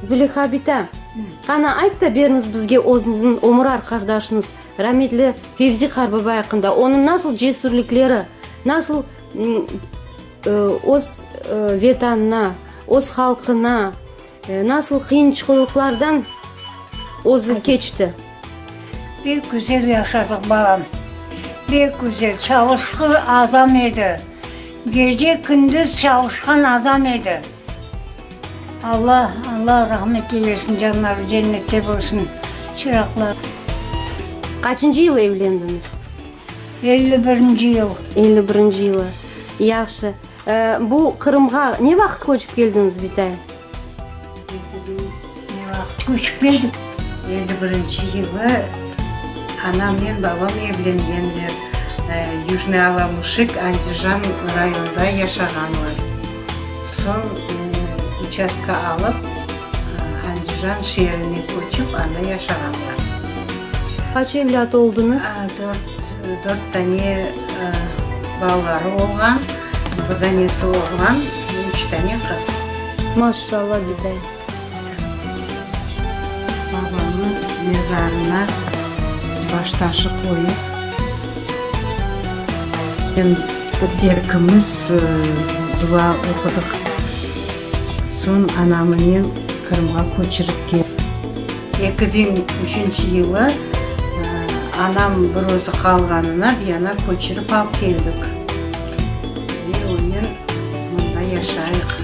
Züleyha bita, qana ayt da beriñiz bizge özüñizniñ ömür arqadaşıñız rametli Fevzi qarbabay aqqında, onıñ nasıl cesürlikleri, nasıl öz Vetanına, öz halqına nasıl qıyınçılıqlardan özü keçti? Pek güzel yaşadıq, balam, pek güzel, çalışqır adam edi, gece-kündüz çalışqan adam edi. Alla, Alla rahmet eylesin, canları cennette bolsun, çıraqlar. Qaçıncı yıl evlendiñiz? 51-nci yıl. 51-nci yılı. Yahşı. Bu Qırımğa ne vaqıt köçip keldiñiz, bitay? Ne vaqıt köçip keldik? 51-nci yılı anamnen babam evlengenler. Yujnıy Alamuşik, Andijan rayonında yaşağanlar. Soñ uçastka alıp, Andijan şeerine köçip, anda yaşağanlar. Qaç evlât oldıñız? Dört, dört tane balaları olğan, bir danesi oğlan, üç tane qız. Maşşalla, biday. Babamnıñ mezarına baştaşı qoyıp, ekimiz dua oqudıq. Soñ anamınen Qırımğa köçürip keldik. 2003 yılı anam bir özü qalğanına bir yana köçürip alıp keldik ve onen mında yaşayıq.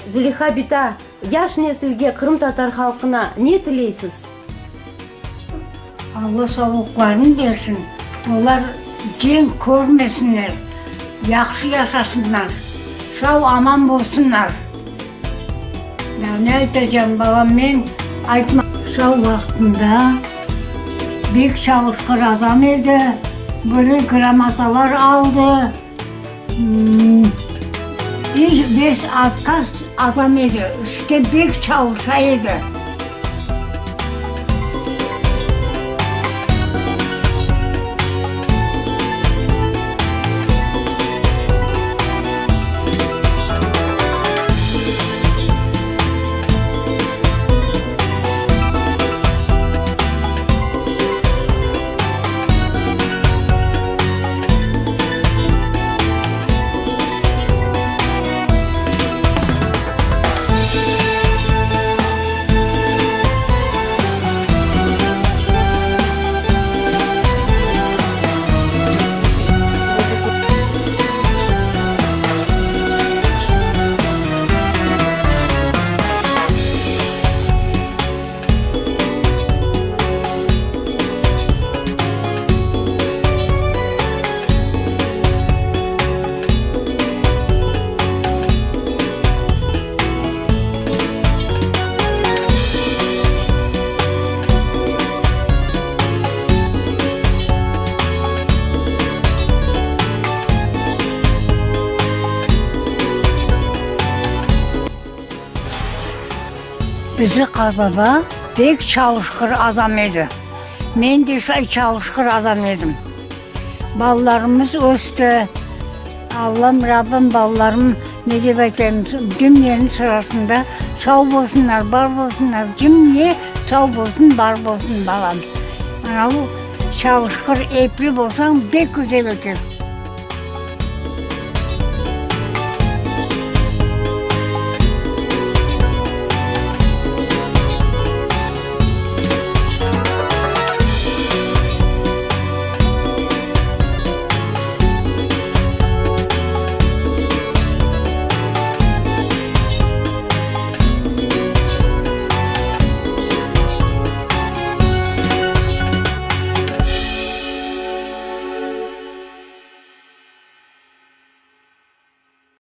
Züleyha bita, yaş nesilge, qırımtatar halqına ne tileysiz? Alla sağlıqlarını bersin, olar cenk körmesinler, yahşı yaşasınlar, sağ-aman bolsunlar. Daa ne aytacağım, balam, men aytma. Sağ vaqtında bek çalışqır adam edi, böyle gramatalar aldı, iş bes atqaz adam edi, işte bek çalışa edi. Bizi qarbaba pek çalışqır adam edi. Men de şay çalışqır adam edim. Balalarımız östi. Allam, Rabbim balalarım, ne dep aytayım, cümleniñ sırasında sağ bolsunlar, bar bolsunlar, cümle sağ bolsun, bar bolsun balam. Mına bu çalışqır, epli bolsañ, bek güzel eken.